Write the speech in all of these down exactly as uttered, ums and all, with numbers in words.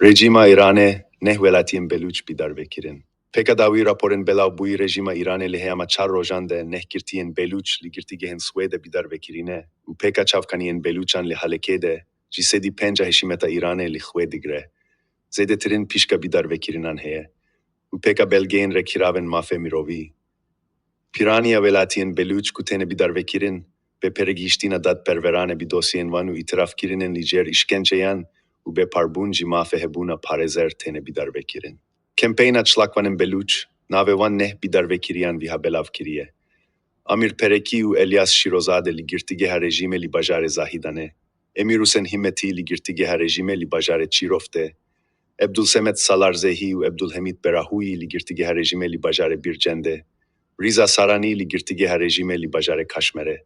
Rejîma Îranê neh welatiyên Belûç bîdarvekirin. Pêka dawî raporên belavbûyî rejîma Îranê li heyama çar rojan de neh girtiyên Belûç li girtîgehên Swêdê bîdarvekirîne û pêka çavkaniyên Belûçan li Halekê de ji sedî penca hişîmeta Îranê li xwe digire. Zêdetirîn pişka bîdarvekirinan heye û pêka belgeyên rêkhiravên mafê mirovî. Piraniya welatiyên Belûç ku têne bîdarvekirin, bê peregihiştina dadperwerane bi dosyeyên wan û îtirafkirinên li cêr îşkenceyan û bê parbûn ji mafê hebûna parêzer têne bîdarvekirin. Kempeyna Çilakvanên Belûç navê wan neh bîdarvekiriyan viha belav kiriye: Amîr Perekî û Elyas Şîrozade li girtîgeha rejîmê li bajarê Zahîdanê, Emîr Husên Hîmetî li girtîgeha rejîmê li bajarê Çîroftê, Ebdulsemed Salarzehî û Ebdulhemîd Berahûyî li girtîgeha rejîmê li bajarê Bîrcendê, Rîza Saranî li girtîgeha rejîmê li bajarê Kaşmerê,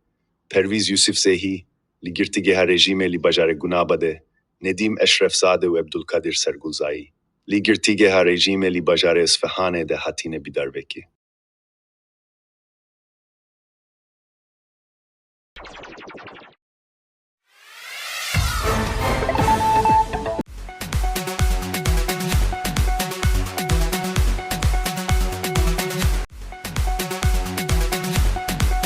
Pervîz Yusifzehî li girtîgeha rejîmê li bajarê Gunabadê, Nedîm Eşrefzade û Ebdulkadir Sergulzayî li girtîgeha rejîmê li bajarê Isfehanê de hatine bîdarvekî.